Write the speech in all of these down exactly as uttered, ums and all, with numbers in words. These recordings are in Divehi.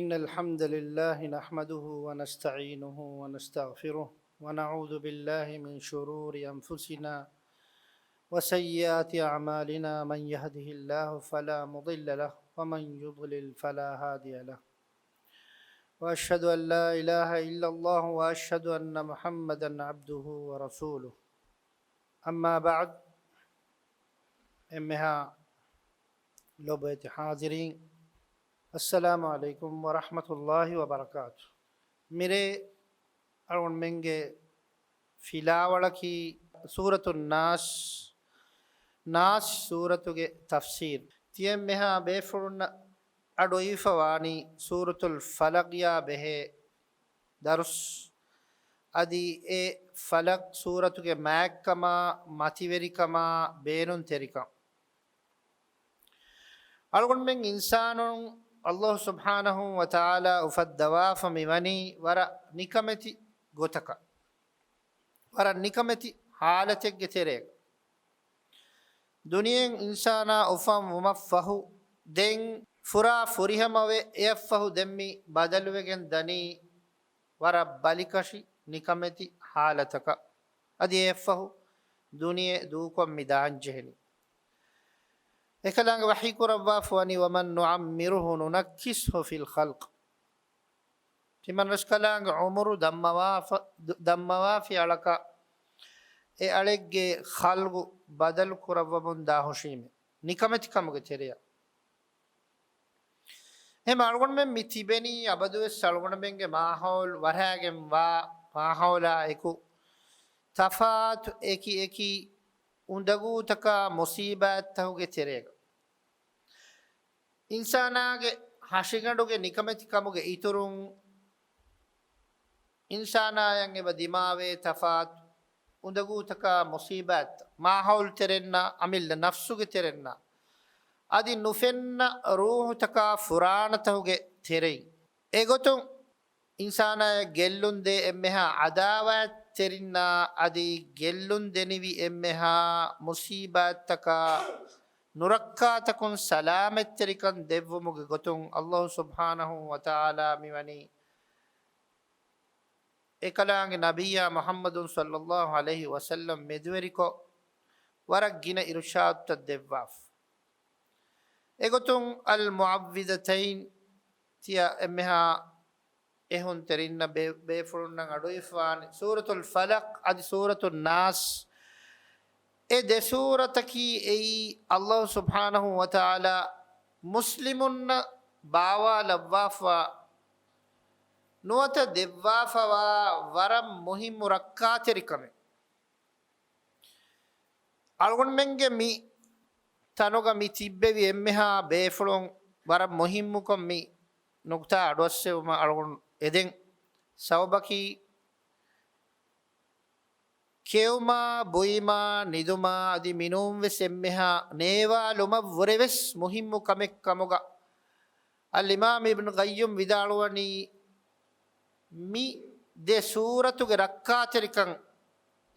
إن الحمد لله نحمده ونستعينه ونستغفره، ونعوذ بالله من شرور أنفسنا وسيئات أعمالنا، من يهده الله فلا مضل له، ومن يضلل فلا هادي له. وأشهد أن لا إله إلا الله، وأشهد أن محمدا عبده ورسوله. أما بعد، އެންމެހާ ލޮބުވެތި ޙާޟިރީން، އައްސަލާމު ޢަލައިކުމް ވަރަޙްމަތުﷲި ވަބަރަކާތު. މިރޭ އަޅުގަނޑުމެންގެ ފިލާވަޅަކީ ސޫރަތު ނާސް، ނާސް ސޫރަތުގެ ތަފްސީރު. ތިޔަ އެންމެހާ ބޭފުޅުންނަށް އަޑުއިވިފަވާނީ ސޫރަތުލް ފަލަޤްޔާ ބެހޭ ދަރުސް، އަދި އެ ފަލަޤް ސޫރަތުގެ މާތްކަމާ، މަތިވެރިކަމާ، ބޭނުންތެރިކަން. އަޅުގަނޑުމެން އިންސާނުން ﷲ ސުބްޙާނަހޫ ވަތަޢާލާ އުފައްދަވާފަ މިވަނީ ވަރަށް ނިކަމެތި ގޮތަކަށް، ވަރަށް ނިކަމެތި ޙާލަތެއްގެ ތެރޭގަ. ދުނިޔެއިން އިންސާނާ އުފަންވުމަށްފަހު، ދެން ފުރާ ފުރިހަމަވެ، އެއަށްފަހު ދެން މި ބަދަލުވެގެން ދަނީ ވަރަށް ބަލިކަށި ނިކަމެތި ޙާލަތަކަށް. އަދި އެއަށްފަހު ދުނިޔެ ދޫކޮށް މި ދާންޖެހެނީ. އެކަލާނގެ ވަޙީ ކުރައްވާފަ ވަނީ، وَمَن نُّعَمِّرْهُ نُنَكِّسْهُ فِي الْخَلْقِ. ތިމަންރަސްކަލާނގެ ޢުމުރު ދަންމަވާފަ-، ދަންމަވާފި އަޅަކަށް އެ އަޅެއްގެ ޚަލްޤު ބަދަލު ކުރައްވަމުން ދާހުށީމޭ، ނިކަމެތިކަމުގެ ތެރެއަށް. އެހެން އަޅުގަނޑުމެން މި ތިބެނީ އަބަދުވެސް އަޅުގަނޑުމެންގެ މާހައުލް ވަރައިގެންވާ މާހައުލާ އެކު ތަފާތު އެކި އެކި އުނދަގޫތަކާ މުސީބާތްތަކުގެ ތެރޭގަ. އިންސާނާގެ ހަށިގަނޑުގެ ނިކަމެތިކަމުގެ އިތުރުން، އިންސާނާޔަށް އެބަ ދިމާވޭ ތަފާތު އުނދަގޫތަކާ މުސީބާތްތައް، މާހައުލް ތެރެންނާ، އަމިއްލަ ނަފްސުގެ ތެރެންނާ، އަދި ނުފެންނަ ރޫޙުތަކާ ފުރާނަތަކުގެ ތެރެއިން. އެގޮތުން، އިންސާނާޔަށް ގެއްލުންދޭ އެންމެހާ ޢަދާވާތްތެރިންނާ އަދި ގެއްލުން ދެނިވި އެންމެހާ މުސީބާތްތަކާ ނުރައްކާތަކުން ސަލާމަތްތެރިކަން ދެއްވުމުގެ ގޮތުން ﷲ ސުބްޙާނަހޫ ވަތަޢާލާ މިވަނީ އެކަލާނގެ ނަބިއްޔާ މުޙައްމަދު ޞައްލައްލާހު ޢަލައިހި ވަސައްލަމް މެދުވެރިކޮށް، ވަރަށް ގިނަ އިރުޝާދުތައް ދެއްވާފަ. އެގޮތުން އަލް މުޢައްވިޛަތައިން ތިޔަ އެންމެހާ އެހުންތެރިންނަށް ބޭ-، ބޭފުޅުންނަށް އަޑުއިވިފަވާނެ ސޫރަތުލް ފަލަޤް އަދި ސޫރަތުން ނާސް. އެ ދެ ސޫރަތަކީ އެއީ ﷲ ސުބްޙާނަހޫ ވަތަޢާލާ މުސްލިމުންނަށް ބާވާލައްވާފަ ނުވަތަ ދެއްވާފަވާ ވަރަށް މުހިއްމު ރައްކާތެރިކަމެއް. އަޅުގަނޑުމެންގެ މި ތަނުގަ މި ތިއްބެވި އެންމެހާ ބޭފުޅުން ވަރަށް މުހިއްމުކޮށް މި ނުކުތާ އަޑުއައްސެވުމަށް އަޅުގަނޑު އެދެން. ސަބަބަކީ، ކެއުމާ، ބުއިމާ، ނިދުމާ އަދި މިނޫންވެސް އެންމެހާ ނޭވާލުމަށްވުރެވެސް މުހިއްމު ކަމެއް ކަމުގަ، އަލްއިމާމް އިބްނު ޤައްޔިމް ވިދާޅުވަނީ، މި ދެ ސޫރަތުގެ ރައްކާތެރިކަން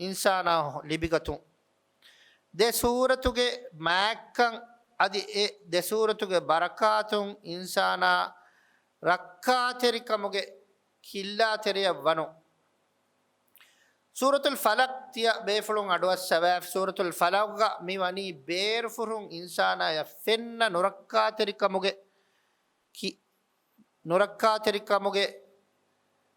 އިންސާނާ ލިބިގަތުން، ދެ ސޫރަތުގެ މާތްކަން އަދި އެ ދެ ސޫރަތުގެ ބަރަކާތުން އިންސާނާ ރައްކާތެރިކަމުގެ ކިއްލާ ތެރެއަށް ވަނުން. ސޫރަތުލް ފަލަޤް ތިޔަ ބޭފުޅުން އަޑުއައްސަވާފި. ސޫރަތުލް ފަލަޤްގަ މި ވަނީ ބޭރުފުށުން އިންސާނާޔަށް ފެންނަ ނުރައްކާތެރިކަމުގެ ކި-، ނުރައްކާތެރިކަމުގެ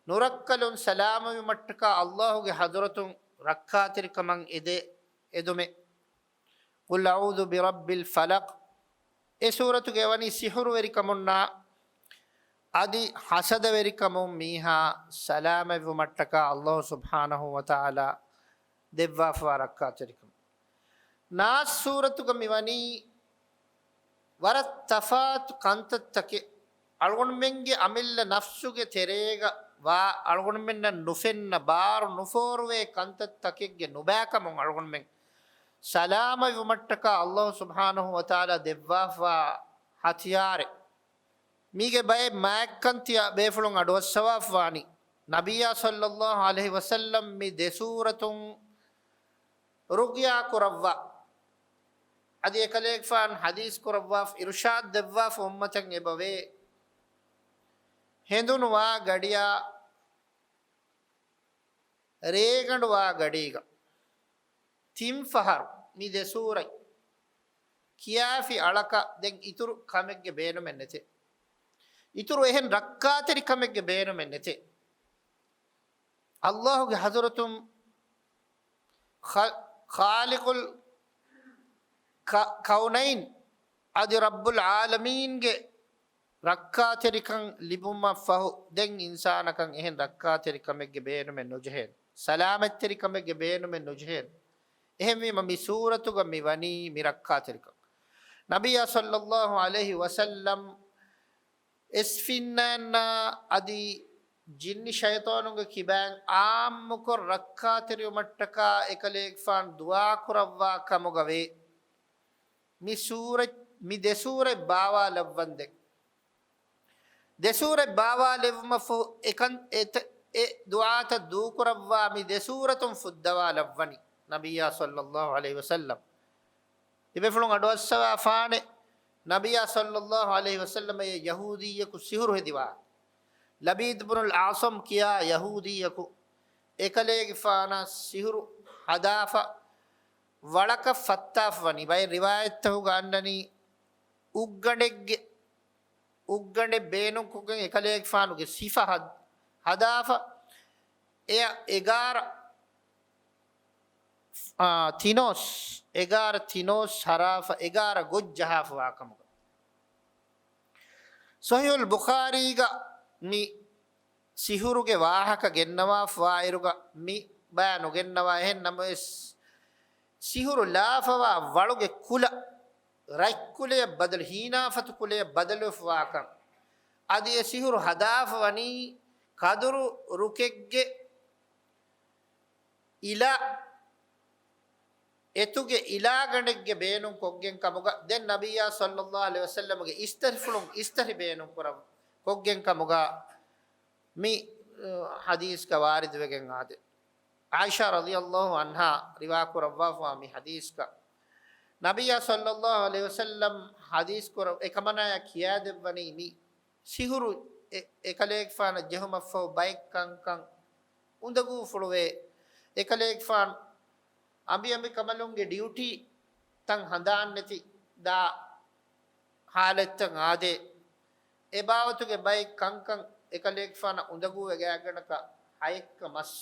ނުރައްކަލުން ސަލާމަތްވުމަށްޓަކާ ﷲގެ ޙަޟްރަތުން ރައްކާތެރިކަމަށް އެދޭ އެދުމެއް. قُلْ أَعُوذُ بِرَبِّ الْفَلَقِ. އެ ސޫރަތުގެ ވަނީ ސިޙުރުވެރިކަމުންނާ އަދި ޙަސަދަވެރިކަމުން މީހާ ސަލާމަތްވުމަށްޓަކާ ﷲ ސުބްޙާނަހޫ ވަތަޢާލާ ދެއްވާފަވާ ރައްކާތެރިކަމެއް. ނާސް ސޫރަތުގަ މިވަނީ ވަރަށް ތަފާތު ކަންތައްތަކެއް، އަޅުގަނޑުމެންގެ އަމިއްލަ ނަފްސުގެ ތެރޭގަ ވާ އަޅުގަނޑުމެންނަށް ނުފެންނަ ބާރު ނުފޯރުވޭ ކަންތައްތަކެއްގެ ނުބައިކަމުން އަޅުގަނޑުމެން ސަލާމަތްވުމަށްޓަކާ ﷲ ސުބްޙާނަހޫ ވަތަޢާލާ ދެއްވާފަވާ ހަތިޔާރެއް. މީގެ ބައެއް މާތްކަން ތިޔަ ބޭފުޅުން އަޑުއައްސަވާފަވާނީ، ނަބިއްޔާ ޞައްލައްލާހު ޢަލައިހި ވަސައްލަމް މި ދެ ސޫރަތުން ރުޤްޔާ ކުރައްވާ. އަދި އެކަލޭގެފާނު ޙަދީޘް ކުރައްވާފަ، އިރުޝާދު ދެއްވާފަ އުއްމަތަށް އެބަވޭ. ހެނދުނު ވާ ގަޑިއާ ރޭގަނޑު ވާ ގަޑީގަ ތިން ފަހަރު މި ދެ ސޫރަތް ކިޔާފި އަޅަކަށް ދެން އިތުރު ކަމެއްގެ ބޭނުމެއް ނެތޭ. އިތުރު އެހެން ރައްކާތެރި ކަމެއްގެ ބޭނުމެއް ނެތޭ. އައްލާހުގެ ޙަޟްރަތުން ޚާ-، ޚާލިޤުލް ކަ-، ކައުނައިން އަދި ރައްބުލް ޢާލަމީންގެ ރައްކާތެރިކަން ލިބުމަށްފަހު ދެން އިންސާނަކަށް އެހެން ރައްކާތެރި ކަމެއްގެ ބޭނުމެއް ނުޖެހޭނެ. ސަލާމަތްތެރި ކަމެއްގެ ބޭނުމެއް ނުޖެހޭނެ. އެހެންވީމަ މި ސޫރަތުގަ މި ވަނީ މި ރައްކާތެރިކަން. ނަބިއްޔާ ޞައްލައްލާހު ޢަލައިހި ވަސައްލަމް އެސްފިންނާންނާ އަދި ޖިންނި ޝައިޠާނުންގެ ކިބައިން ޢާއްމުކޮށް ރައްކާތެރިވުމަށްޓަކާ އެކަލޭގެފާނު ދުޢާ ކުރައްވާ ކަމުގަ ވޭ. މި ސޫރަތް، މި ދެ ސޫރަތް ބާވާލައްވަންދެން. ދެ ސޫރަތް ބާވާލެއްވުމަށްފަހު އެކަން އެތަ-، އެ ދުޢާތައް ދޫކުރައްވާ މި ދެ ސޫރަތުން ފުއްދަވާލައްވަނީ ނަބިއްޔާ ޞައްލައްލާހު ޢަލައިހި ވަސައްލަމް. ތިބޭފުޅުން އަޑުއައްސަވާފާނެ، ނަބިއްޔާ ޞައްލައްލާހު ޢަލައިހި ވަސައްލަމަށް އެ ޔަހޫދީއަކު ސިހުރު ހެދިވާ. ލަބީދު ބުނުލް އަޢްޞަމް ކިޔާ ޔަހޫދީއަކު އެކަލޭގެފާނަށް ސިހުރު ހަދާފަ، ވަޅަކަށް ފައްތާފަ ވަނީ. ބައެއް ރިވާޔަތްތަކުގަ އަންނަނީ އުއްގަނޑެއްގެ، އުއްގަނޑެއް ބޭނުންކޮށްގެން އެކަލޭގެފާނުގެ ސިފަ ހަދ-، ހަދާފަ، އެއަށް އެގާރަ، އާ، ތިނޯސް، އެގާރަ ތިނޯސް ހަރާފަ، އެގާރަ ގޮށް ޖަހާފަ ވާކަމުގަ. ޞަޙީޙުލް ބުޚާރީގަ މި ސިހުރުގެ ވާހަކަ ގެންނަވާފަ ވާއިރުގަ މި ބަޔާން ނުގެންނަވާ. އެހެން ނަމަވެސް، ސިހުރު ލާފަވާ ވަޅުގެ ކުލަ، ރަތްކުލަޔަށް ބަދަލު، ހީނާފަތު ކުލަޔަށް ބަދަލުވެފަ ވާކަން، އަދި އެ ސިހުރު ހަދާފަ ވަނީ ކަދުރު ރުކެއްގެ އިލާ، އެތުގެ އިލާގަނޑެއްގެ ބޭނުން ކޮށްގެން ކަމުގަ، ދެން ނަބިއްޔާ ޞައްލައްލާހު ޢަލައިހި ވަސައްލަމުގެ އިސްތަށިފުޅުން އިސްތަށި ބޭނުން ކުރަ-، ކޮށްގެން ކަމުގަ މި، އަ، ޙަދީޘްގަ ވާރިދުވެގެން އާދެ. ޢާއިޝާ ރަޟިޔައްލާހު ޢަންހާ ރިވާ ކުރައްވާފަވާ މި ޙަދީޘްގަ، ނަބިއްޔާ ޞައްލައްލާހު ޢަލައިހި ވަސައްލަމް ޙަދީޘް ކުރަ-، އެކަމަނާޔަށް ކިޔާދެއްވަނީ މި ސިހުރު އެ-، އެކަލޭގެފާނަށް ޖެހުމަށްފަހު ބައެއް ކަންކަން އުނދަގޫފުޅުވޭ. އެކަލޭގެފާނު އަނބިއަނބިކަމަލުންގެ ޑިއުޓީ ތަން ހަނދާން ނެތި ދާ ހާލަތްތައް އާދޭ. އެ ބާވަތުގެ ބައެއް ކަންކަން އެކަލޭގެފާނަށް އުނދަގޫވެ ގާތްގަނޑަކަށް ހައެއްކަ މަސް،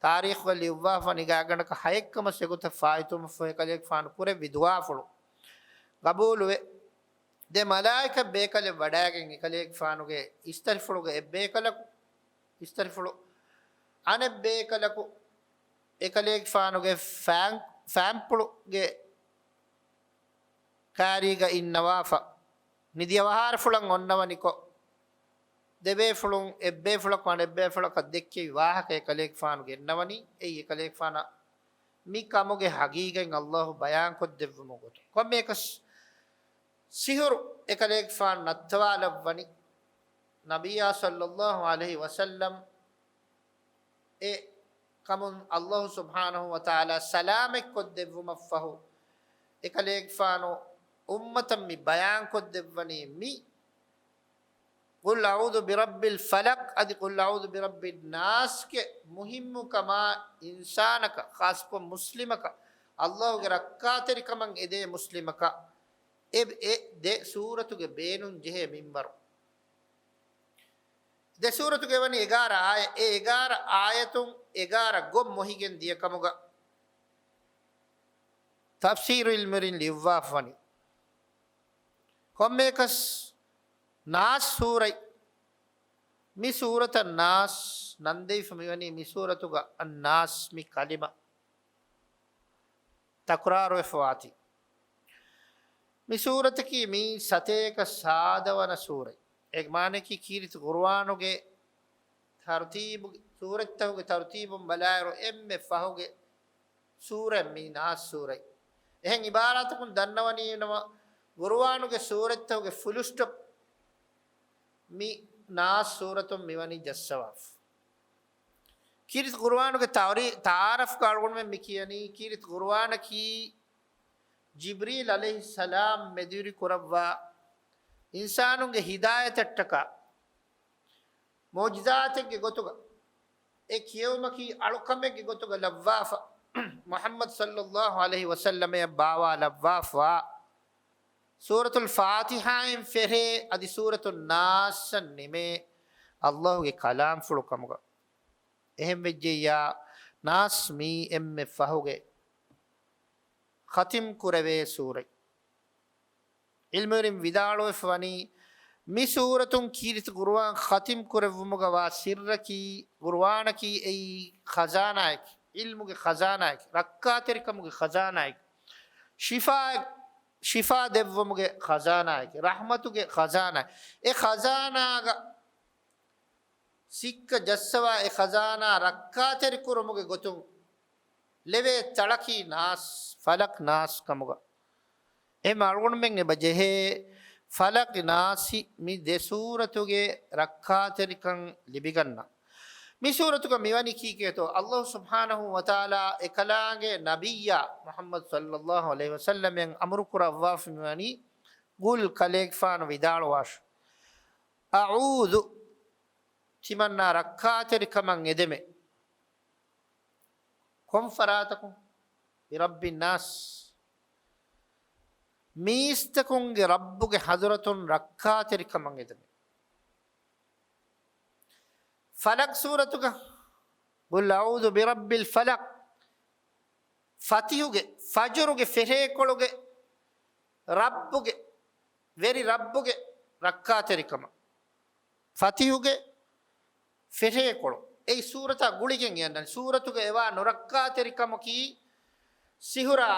ތާރީޚުގަ ލިޔުއްވާފަ ވަނީ ގާތްގަނޑަކަށް ހައެއްކަ މަސް އެގޮތަށް ފާއިތުވުމަށްފަހު އެކަލޭގެފާނު ކުރެއްވި ދުޢާފުޅު ގަބޫލުވެ، ދެ މަލާއިކަ ބޭކަލެއް ވަޑައިގެން އެކަލޭގެފާނުގެ އިސްތަށިފުޅުގެ އެއްބޭކަލަކު، އިސްތަށިފުޅު އަނެއްބޭކަލަކު އެކަލޭގެފާނުގެ ފާން-، ފާންޕުޅުގެ ކާރީގަ އިންނަވާފަ، މި ދިޔަ ވަހާރަފުޅަށް އޮންނަވަނިކޮށް، ދެބޭފުޅުން އެއްބޭފުޅަކު އަނެއްބޭފުޅަކަށް ދެއްކެވި ވާހަކަ އެކަލޭގެފާނު ގެންނަވަނީ. އެއީ އެކަލޭގެފާނަށް މި ކަމުގެ ހަގީގަތް އައްލާހު ބަޔާންކޮށްދެއްވުމުގެ ގޮތުން. ކޮންމެއަކަސް ސިހުރު އެކަލޭގެފާނު ނައްތަވާލައްވަނީ ނަބިއްޔާ ޞައްލައްލާހު ޢަލައިހި ވަސައްލަމް އެ ކަމުން އައްލާހު ސުބްޙާނަހު ވަތަޢާލާ ސަލާމަތްކޮށްދެއްވުމަށްފަހު، އެކަލޭގެފާނު އުއްމަތަށް މި ބަޔާންކޮށްދެއްވަނީ މި ޤުލް އަޢޫޛު ބިރައްބިލް ފަލަޤް އަދި ޤުލް އަޢޫޛު ބިރައްބިން ނާސްގެ މުހިއްމުކަމާ އިންސާނަކަށް، ޚާއްޞަކޮށް މުސްލިމަކަށް، އައްލާހުގެ ރައްކާތެރިކަމަށް އެދޭ މުސްލިމަކަށް އެ، އެ ދެ ސޫރަތުގެ ބޭނުން ޖެހޭ މިންވަރު. ދެ ސޫރަތުގެ ވަނީ އެގާރަ އާޔަ-، އެ އެގާރަ އާޔަތުން އެގާރަ ގޮށް މޮހިގެން ދިޔަ ކަމުގަ ތަފްސީރު ޢިލްމުވެރިން ލިޔުއްވާފަ ވަނީ. ކޮންމެއަކަސް ނާސް ސޫރަތް، މި ސޫރަތަށް ނާސް ނަންދެވިފަ މިވަނީ މި ސޫރަތުގަ އައްނާސް މި ކަލިމަ ތަކުރާރުވެފަވާތީ. މި ސޫރަތަކީ މީ ސަތޭކަ ސާދަވަނަ ސޫރަތް. އޭގެ މާނައަކީ ކީރިތި ޤުރުއާނުގެ ތަރުތީބު، ސޫރަތްތަކުގެ ތަރުތީބުން ބަލާއިރު އެންމެ ފަހުގެ ސޫރަތް މީ ނާސް ސޫރަތް. އެހެން އިބާރާތަކުން ދަންނަވަނީ ނަމަ، ޤުރުއާނުގެ ސޫރަތްތަކުގެ ފުލުސްޓޮޕް މި ނާސް ސޫރަތުން މިވަނީ ޖައްސަވާފަ. ކީރިތި ޤުރުއާނުގެ ތައުރީ-، ތަޢާރަފްގަ އަޅުގަނޑުމެން މި ކިޔަނީ، ކީރިތި ޤުރުއާނަކީ ޖިބްރީލް ޢަލައިހިއްސަލާމް މެދުވެރި ކުރައްވާ އިންސާނުންގެ ހިދާޔަތަށްޓަކާ މުޢުޖިޒާތެއްގެ ގޮތުގަ، އެ ކިޔެވުމަކީ އަޅުކަމެއްގެ ގޮތުގަ ލައްވާފަ، މުޙައްމަދު ޞައްލައްލާހު ޢަލައިހި ވަސައްލަމައަށް ބާވާ ލައްވާފަ، ސޫރަތުލް ފާތިޙާއިން ފެށޭ އަދި ސޫރަތުން ނާސްއަށް ނިމޭ، އައްލާހުގެ ކަލާމްފުޅު ކަމުގަ. އެހެން ވެއްޖެއްޔާ، ނާސް މީ އެންމެ ފަހުގެ ޚަތިމް ކުރެވޭ ސޫރަތް. ޢިލްމުވެރިން ވިދާޅުވެފަ ވަނީ، މި ސޫރަތުން ކީރިތި ޤުރުއާން ޚަތިމް ކުރެއްވުމުގަ ވާ ސިއްރަކީ، ޤުރުއާނަކީ އެއީ ޚަޒާނާއެކޭ، ޢިލްމުގެ ޚަޒާނާއެކޭ، ރައްކާތެރިކަމުގެ ޚަޒާނާއެކޭ، ޝިފާ، ޝިފާ ދެއްވުމުގެ ޚަޒާނާއެކޭ، ރަޙްމަތުގެ ޚަޒާނާއެކޭ. އެ ޚަޒާނާގަ ސިއްކަ ޖައްސަވާ އެ ޚަޒާނާ ރައްކާތެރިކުރުމުގެ ގޮތުން ލެވޭ ތަޅަކީ ނާސް، ފަލަޤް ނާސް ކަމުގަ. އެހެން އަޅުގަނޑުމެން އެބަ ޖެހޭ ފަލަޤް ނާސް މި ދެ ސޫރަތުގެ ރައްކާތެރިކަން ލިބިގަންނަ. މި ސޫރަތުގަ މިވަނީ ކީކޭތޯ؟ އައްލާހު ސުބްޙާނަހު ވަތަޢާލާ އެކަލާނގެ ނަބިއްޔާ މުޙައްމަދު ޞައްލައްލާހު ޢަލައިހި ވަސައްލަމައަށް އަމުރު ކުރައްވާފަ މިވަނީ، ޤުލް، ކަލޭގެފާނު ވިދާޅުވާށި. އަޢޫޛު، ތިމަންނާ ރައްކާތެރިކަމަށް އެދެމެ. ކޮން ފަރާތަކުން؟ ބިރައްބިން ނާސް، މީސްތަކުންގެ ރައްބުގެ ޙަޟްރަތުން ރައްކާތެރިކަމަށް އެދެމެ. ފަލަޤް ސޫރަތުގަ، ޤުލް އަޢޫޛު ބިރައްބިލް ފަލަޤް، ފަތިހުގެ، ފަޖުރުގެ ފެށޭކޮޅުގެ ރައްބުގެ، ވެރި ރައްބުގެ ރައްކާތެރިކަމަށް. ފަތިހުގެ ފެށޭކޮޅު. އެއީ ސޫރަތާ ގުޅިގެން އަންނަނީ. ސޫރަތުގަ އެވާ ނުރައްކާތެރިކަމަކީ ސިހުރާ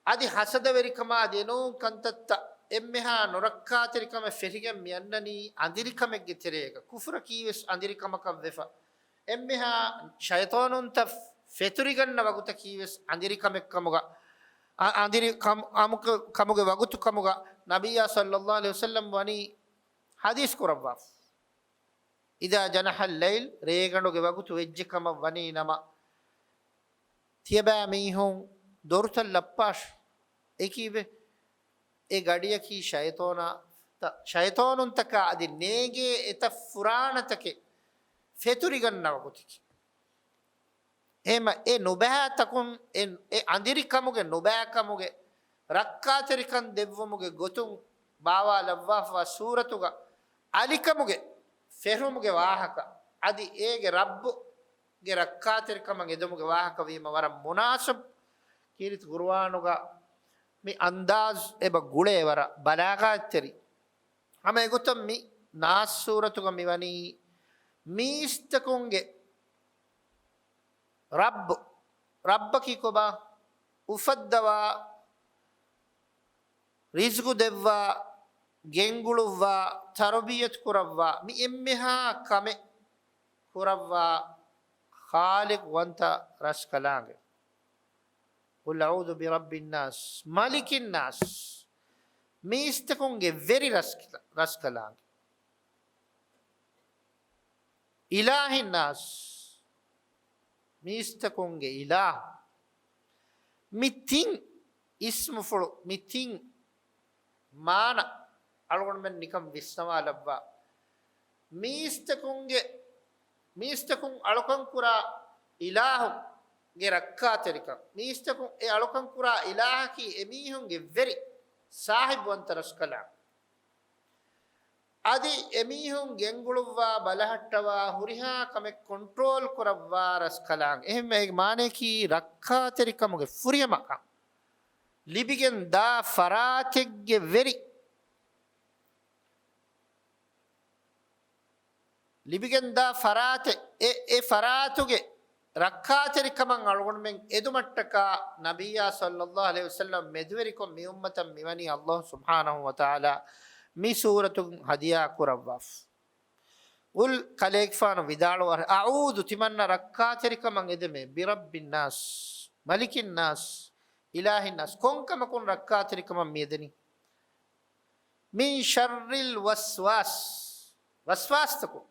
އަދި ހަސަދަވެރިކަމާ އަދި އެނޫން ކަންތައްތައް އެންމެހާ ނުރައްކާތެރިކަމެއް ފެށިގެން މި އަންނަނީ އަނދިރިކަމެއްގެ ތެރޭގަ. ކުފުރަކީވެސް އަނދިރިކަމަކަށް ވެފަ. އެންމެހާ ޝައިޠާނުންތައް ފެތުރިގަންނަ ވަގުތަކީވެސް އަނދިރިކަމެއް ކަމުގަ، އަ-، އަނދިރި ކަމު-، ކަމުގެ ވަގުތު ކަމުގަ ނަބިއްޔާ ޞައްލައްލާހު ޢަލައިހި ވަސައްލަމް ވަނީ ޙަދީޘް ކުރައްވާފަ. إذا جنح الليل، ރޭގަނޑުގެ ވަގުތު ވެއްޖެ ކަމަށް ވަނީ ނަމަ، ތިޔަބައިމީހުން ދޮރުތައް ލައްޕާށި. އެކީވެ، އެ ގަޑިއަކީ ޝައިޠާނާ-، ތަ-، ޝައިޠާނުންތަކާ އަދި ނޭނގޭ އެތައް ފުރާނަތަކެއް ފެތުރިގަންނަ ވަގުތަކީ. އެހެމަ އެ ނުބައިތަކުން، އެ، އެ އަނދިރިކަމުގެ ނުބައިކަމުގެ ރައްކާތެރިކަން ދެއްވުމުގެ ގޮތުން ބާވާލައްވާފަވާ ސޫރަތުގަ އަލިކަމުގެ ފެށުމުގެ ވާހަކަ، އަދި އޭގެ ރައްބު ގެ ރައްކާތެރިކަމަށް އެދުމުގެ ވާހަކަ ވީމަ ވަރަށް މުނާސަބު. ކީރިތި ޤުރުއާނުގަ މި އަންދާޒު އެބަ ގުޅޭ ވަރަށް ބަލާޣާތްތެރި. ހަމަ އެގޮތަށް މި ނާސް ސޫރަތުގަ މިވަނީ މީސްތަކުންގެ ރައްބު، ރައްބަކީ ކޮބާ؟ އުފައްދަވާ، ރިޒްގު ދެއްވާ، ގެންގުޅުއްވާ، ތަރުބިޔަތު ކުރައްވާ، މި އެންމެހާ ކަމެއް ކުރައްވާ ޚާލިޤުވަންތަ ރަސްކަލާނގެ. قل أعوذ برب الناس، ملك الناس، މީސްތަކުންގެ ވެރި ރަސް-، ރަސްކަލާނގެ. إله الناس، މީސްތަކުންގެ އިލާހު. މި ތިން އިސްމުފުޅު، މި ތިން މާނަ އަޅުގަނޑުމެން ނިކަން ވިސްނަވާލައްވާ. މީސްތަކުންގެ، މީސްތަކުން އަޅުކަން ކުރާ އިލާހުގެ ރައްކާތެރިކަން. މީސްތަކުން އެ އަޅުކަން ކުރާ އިލާހަކީ އެމީހުންގެ ވެރި ސާހިބުވަންތަ ރަސްކަލާނގެ. އަދި އެމީހުން ގެންގުޅުއްވާ، ބަލަހައްޓަވާ، ހުރިހާ ކަމެއް ކޮންޓްރޯލް ކުރައްވާ ރަސްކަލާނގެ. އެހެންވެ އޭގެ މާނަޔަކީ ރައްކާތެރިކަމުގެ ފުރިހަމަކަން. ލިބިގެން ދާ ފަރާތެއްގެ ވެރި. ލިބިގެން ދާ ފަރާތެއް، އެ، އެ ފަރާތުގެ ރައްކާތެރިކަމަށް އަޅުގަނޑުމެން އެދުމަށްޓަކާ ނަބިއްޔާ ޞައްލައްލާހު ޢަލައިހި ވަސައްލަމް މެދުވެރިކޮށް މި އުއްމަތަށް މިވަނީ އައްލާހު ސުބްޙާނަހު ވަތަޢާލާ މި ސޫރަތުން ހަދިޔާ ކުރައްވާފަ. ޤުލް، ކަލޭގެފާނު ވިދާޅުވާށި، އަޢޫޛު، ތިމަންނަ ރައްކާތެރިކަމަށް އެދެމެ، ބިރައްބިން ނާސް، މަލިކިން ނާސް، އިލާހިން ނާސް. ކޮންކަމަކުން ރައްކާތެރިކަމަށް މިއެދެނީ؟ މިން ޝައްރިލް ވަސްވާސް. ވަސްވާސްތަކުން.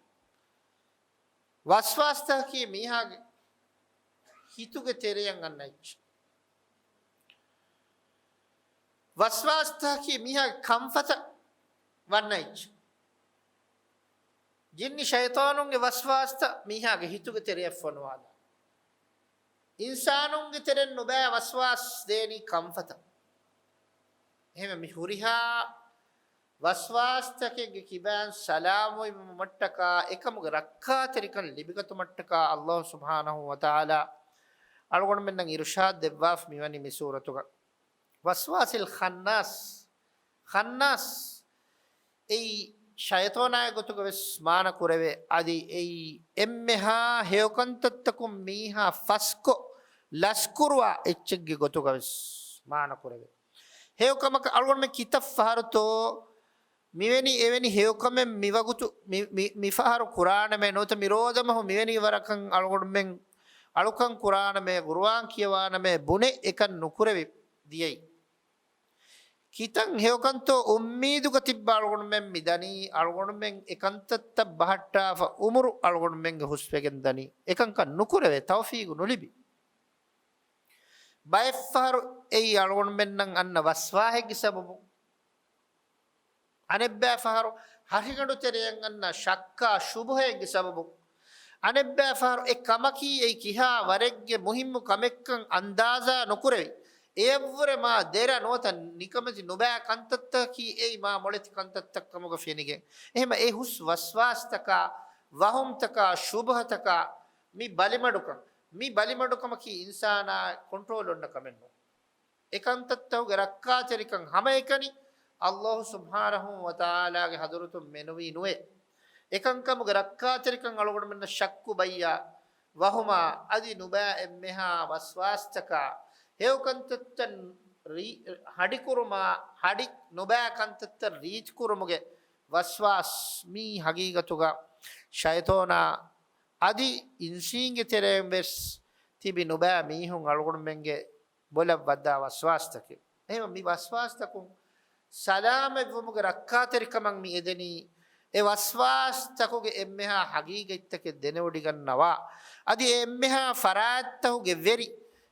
ވަސްވާސްތަކަކީ މީހާގެ ހިތުގެ ތެރެއަށް އަންނަ އެއްޗެއް. ވަސްވާސްތަކަކީ މީހާގެ ކަންފަތަށް ވަންނަ އެއްޗެއް. ޖިންނި ޝައިޠާނުންގެ ވަސްވާސްތައް މީހާގެ ހިތުގެ ތެރެއަށް ފޮނުވާލާ. އިންސާނުންގެ ތެރެއިން ނުބައި ވަސްވާސް ދޭނީ ކަންފަތަށް. އެހެންވެ، މި ހުރިހާ ވަސްވާސްތަކެއްގެ ކިބައިން ސަލާމަތްވުމަށްޓަކާ އެކަމުގެ ރައްކާތެރިކަން ލިބިގަތުމަށްޓަކާ ﷲ ސުބްޙާނަހޫ ވަތަޢާލާ އަޅުގަނޑުމެންނަށް އިރުޝާދު ދެއްވާފަ މިވަނީ މި ސޫރަތުގަ. ވަސްވާސިލް ޚަންނާސް، ޚަންނާސް، އެއީ ޝައިޠާނާގެ ގޮތުގަ ވެސް މާނަ ކުރެވޭ. އަދި އެއީ އެންމެހާ ހެޔޮކަންތައްތަކުން މީހާ ފަސްކޮށް ލަސްކުރުވާ އެއްޗެއްގެ ގޮތުގަ ވެސް މާނަ ކުރެވޭ. ހެޔޮކަމަކަށް އަޅުގަނޑުމެން ކިތައް ފަހަރުތޯ މިވެނި އެވެނި ހެޔޮކަމެއް މިވަގުތު މި، މި، މިފަހަރު ކުރާނަމޭ، ނުވަތަ މި ރޯދަމަހު މިވެނި ވަރަކަށް އަޅުގަނޑުމެން އަޅުކަން ކުރާނަމޭ، ޤުރުއާން ކިޔަވާނަމޭ ބުނެ އެކަން ނުކުރެވި ދިޔައީ. ކިތަން ހެޔޮކަންތޯ އުއްމީދުގަ ތިއްބަ އަޅުގަނޑުމެން މި ދަނީ، އަޅުގަނޑުމެން އެކަންތައްތައް ބަހައްޓާފަ އުމުރު އަޅުގަނޑުމެންގެ ހުސްވެގެން ދަނީ. އެކަންކަން ނުކުރެވޭ، ތައުފީގު ނުލިބި. ބައެއްފަހަރު އެއީ އަޅުގަނޑުމެންނަށް އަންނަ ވަސްވާހެއްގެ ސަބަބުން. އަނެއްބައި ފަހަރު ހަށިގަނޑު ތެރެއަށް އަންނަ ޝައްކާ ޝުބުހައެއްގެ ސަބަބުން. އަނެއްބައި ފަހަރު އެ ކަމަކީ އެއީ ކިހާ ވަރެއްގެ މުހިއްމު ކަމެއްކަން އަންދާޒާ ނުކުރެވި. އެއަށްވުރެ މާ ދެރަ ނުވަތަ ނިކަމެތި ނުބައި ކަންތައްތަކަކީ އެއީ މާ މޮޅެތި ކަންތައްތައް ކަމުގަ ފެނިގެން. އެހެމަ އެ ހުސް ވަސްވާސްތަކާ، ވަހުމްތަކާ، ޝުބުހަތަކާ، މި ބަލިމަޑުކަން، މި ބަލިމަޑުކަމަކީ އިންސާނާ ކޮންޓްރޯލް އޮންނަ ކަމެއް ނޫން. އެކަންތައްތަކުގެ ރައްކާތެރިކަން ހަމައެކަނި ﷲ ސުބްޙާނަހޫ ވަތަޢާލާގެ ޙަޟްރަތުން މެނުވީ ނުވޭ. އެކަންކަމުގެ ރައްކާތެރިކަން އަޅުގަނޑުމެންނަށް ޝައްކު ބައްޔާ، ވަހުމާ، އަދި ނުބައި އެންމެހާ ވަސްވާސްތަކާ، ހެޔޮކަންތައްތައް ރީ-، ހަޑިކުރުމާ، ހަޑި ނުބައި ކަންތައްތައް ރީތިކުރުމުގެ ވަސްވާސް، މީ ހަގީގަތުގަ ޝައިޠާނާ އަދި އިންސީންގެ ތެރެއިން ވެސް ތިބި ނުބައި މީހުން އަޅުގަނޑުމެންގެ ބޮލަށް ވައްދާ ވަސްވާސްތަކެއް. އެހެންވެ، މި ވަސްވާސްތަކުން ސަލާމަތްވުމުގެ ރައްކާތެރިކަމަށް މި އެދެނީ، އެ ވަސްވާސްތަކުގެ އެންމެހާ ހަގީގަތްތަކެއް ދެނެވޮޑިގަންނަވާ. އަދި އެ އެންމެހާ ފަރާތްތަކުގެ ވެރި،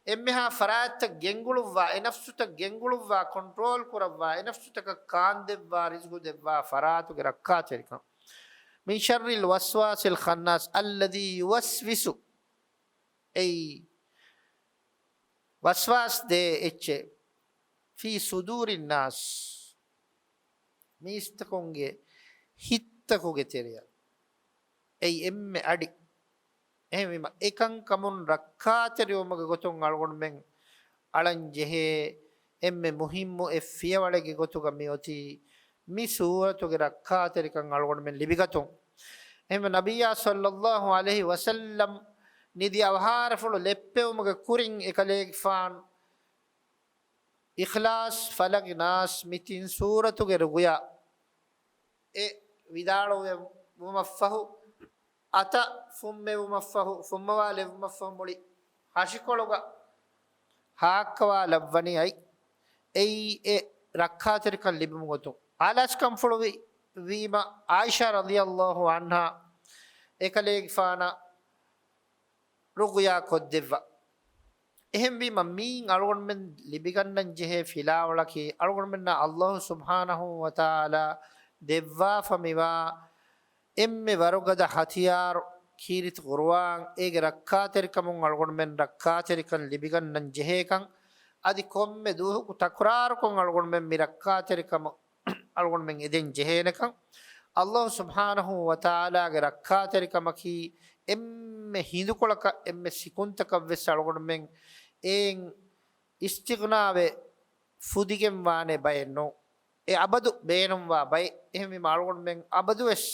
އެންމެހާ ފަރާތްތައް ގެންގުޅުއްވާ، އެ ނަފްސުތައް ގެންގުޅުއްވާ، ކޮންޓްރޯލް ކުރައްވާ، އެ ނަފްސުތަކަށް ކާންދެއްވާ، ރިޒްގު ދެއްވާ ފަރާތުގެ ރައްކާތެރިކަން. من شر الوسواس الخناس الذي يوسوس، އެއީ ވަސްވާސް ދޭ އެއްޗެއް، في صدور الناس، މީސްތަކުންގެ ހިތްތަކުގެ ތެރެއަށް. އެއީ އެންމެ އަޑި. އެހެންވީމަ، އެކަންކަމުން ރައްކާތެރިވުމުގެ ގޮތުން އަޅުގަނޑުމެން އަޅަން ޖެހޭ އެންމެ މުހިއްމު އެއް ފިޔަވަޅެއްގެ ގޮތުގަ މިއޮތީ މި ސޫރަތުގެ ރައްކާތެރިކަން އަޅުގަނޑުމެން ލިބިގަތުން. އެހެންވެ، ނަބިއްޔާ ޞައްލައްލާހު ޢަލައިހި ވަސައްލަމް ނިދި އަވަހާރަފުޅު ލެއްޕެވުމުގެ ކުރިން އެކަލޭގެފާނު އިޚްލާޞް، ފަލަޤް، ނާސް މި ތިން ސޫރަތުގެ ރުޤުޔާ އެ ވިދާޅުވެވުމަށްފަހު، އަތަށް ފުއްމެވުމަށްފަހު، ފުއްމަވާލެއްވުމަށްފަހު މުޅި ހަށިކޮޅުގަ ހާއްކަވާލައްވަނީ އަތް. އެއީ އެ ރައްކާތެރިކަން ލިބުމުގެ ގޮތުން. އާލާސްކަންފުޅު ވި-، ވީމަ ޢާއިޝާ ރަޟިޔައްލާހު ޢަންހާ އެކަލޭގެފާނަށް ރުޤުޔާ ކޮށްދެއްވާ. އެހެންވީމަ، މީން އަޅުގަނޑުމެން ލިބިގަންނަން ޖެހޭ ފިލާވަޅަކީ، އަޅުގަނޑުމެންނަށް ﷲ ސުބްޙާނަހޫ ވަތަޢާލާ ދެއްވާފަ މިވާ އެންމެ ވަރުގަދަ ހަތިޔާރު، ކީރިތި ޤުރުއާން، އޭގެ ރައްކާތެރިކަމުން އަޅުގަނޑުމެން ރައްކާތެރިކަން ލިބިގަންނަން ޖެހޭކަން، އަދި ކޮންމެ ދުވަހަކު ތަކުރާރުކޮށް އަޅުގަނޑުމެން މި ރައްކާތެރިކަމަށް އަޅުގަނޑުމެން އެދެން ޖެހޭނެކަން. ﷲ ސުބްޙާނަހޫ ވަތަޢާލާގެ ރައްކާތެރިކަމަކީ އެންމެ ހިނދުކޮޅަކަށް، އެންމެ ސިކުންތަކަށް ވެސް އަޅުގަނޑުމެން އެއިން އިސްތިޣްނާވެ ފުދިގެން ވާނެ ބައެއް ނޫން. އެ އަބަދު ބޭނުންވާ ބައެއް. އެހެންވީމަ އަޅުގަނޑުމެން އަބަދުވެސް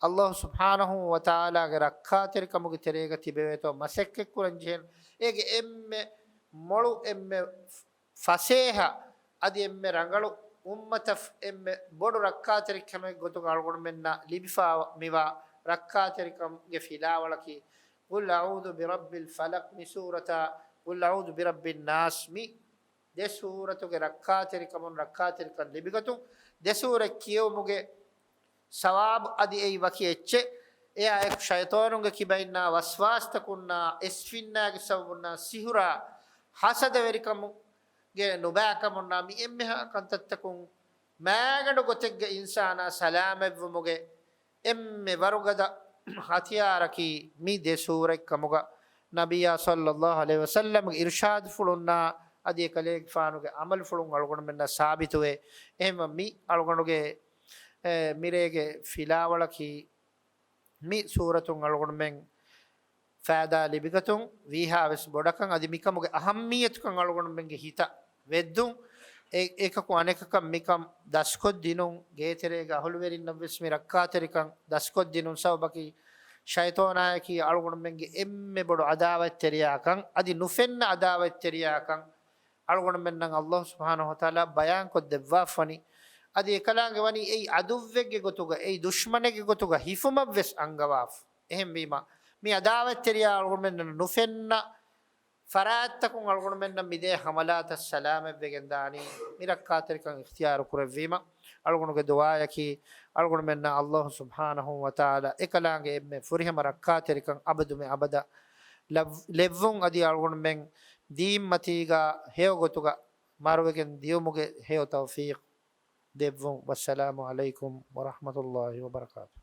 ﷲ ސުބްޙާނަހޫ ވަތަޢާލާގެ ރައްކާތެރިކަމުގެ ތެރޭގަ ތިބެވޭތޯ މަސައްކަތްކުރަން ޖެހޭނެ. އޭގެ އެންމެ މޮޅު، އެންމެ ފަސޭހަ، އަދި އެންމެ ރަނގަޅު އުއްމަތަށް އެންމެ ބޮޑު ރައްކާތެރިކަމެއް ގޮތުގަ އަޅުގަނޑުމެންނަށް ލިބިފަ މިވާ ރައްކާތެރިކަމުގެ ފިލާވަޅަކީ، قل أعوذ برب الفلق މި ސޫރަތާ، قل أعوذ برب الناس މި ދެ ސޫރަތުގެ ރައްކާތެރިކަމުން ރައްކާތެރިކަން ލިބިގަތުން، ދެ ސޫރަތް ކިޔެވުމުގެ ސަވާބު އަދި އެއީ ވަކި އެއްޗެއް. އެއާ އެކު ޝައިޠާނުންގެ ކިބައިންނާ، ވަސްވާސްތަކުންނާ، އެސްފިންނާގެ ސަބަބުންނާ، ސިހުރާ، ޙަސަދަވެރިކަމުގެ ނުބައިކަމުންނާ، މި އެންމެހާ ކަންތައްތަކުން މާގަނޑު ގޮތެއްގެ އިންސާނާ ސަލާމަތްވުމުގެ އެންމެ ވަރުގަދަ ހަތިޔާރަކީ މި ދެ ސޫރަތް ކަމުގަ ނަބިއްޔާ ޞައްލައްލާހު ޢަލައިހި ވަސައްލަމްގެ އިރުޝާދުފުޅުންނާ އަދި އެކަލޭގެފާނުގެ ޢަމަލުފުޅުން އަޅުގަނޑުމެންނަށް ސާބިތުވޭ. އެހެންވެ މި އަޅުގަނޑުގެ، އެ، މިރޭގެ ފިލާވަޅަކީ މި ސޫރަތުން އަޅުގަނޑުމެން ފައިދާ ލިބިގަތުން ވީހާވެސް ބޮޑަކަން އަދި މިކަމުގެ އަހައްމިއްޔަތުކަން އަޅުގަނޑުމެންގެ ހިތަށް ވެއްދުން. އެ-، އެކަކު އަނެކަކަށް މިކަން ދަސްކޮށްދިނުން، ގޭތެރޭގެ އަހުލުވެރިންނަށްވެސް މި ރައްކާތެރިކަން ދަސްކޮށްދިނުން. ސަބަބަކީ ޝައިޠާނާޔަކީ އަޅުގަނޑުމެންގެ އެންމެ ބޮޑު ޢަދާވަތްތެރިޔާކަން އަދި ނުފެންނަ ޢަދާވަތްތެރިޔާކަން އަޅުގަނޑުމެންނަށް ﷲ ސުބްޙާނަހޫ ވަތަޢާލާ ބަޔާންކޮށްދެއްވާފަނި. އަދި އެކަލާނގެ ވަނީ އެއީ ޢަދުއްވެއްގެ ގޮތުގަ، އެއީ ދުޝްމަނެއްގެ ގޮތުގަ ހިފުމަށްވެސް އަންގަވާފަ. އެހެންވީމަ، މި ޢަދާވަތްތެރިޔާ އަޅުގަނޑުމެންނަށް ނުފެންނަ ފަރާތްތަކުން އަޅުގަނޑުމެންނަށް މިދޭ ޙަމަލާތަށް ސަލާމަތްވެގެން ދާނީ، މި ރައްކާތެރިކަން އިޚްތިޔާރު ކުރެއްވީމަ، އަޅުގަނޑުގެ ދުޢާޔަކީ، އަޅުގަނޑުމެންނަށް ﷲ ސުބްޙާނަހޫ ވަތަޢާލާ އެކަލާނގެ އެންމެ ފުރިހަމަ ރައްކާތެރިކަން އަބަދުމެ އަބަދަށް ލައް-، ލެއްވުން އަދި އަޅުގަނޑުމެން ދީންމަތީގަ ހެޔޮ ގޮތުގަ މަރުވެގެން ދިޔުމުގެ ހެޔޮ ތައުފީޤު ދެއްވުން. ވައްސަލާމު ޢަލައިކުމް ވަރަޙްމަތުﷲި ވަބަރަކާތު.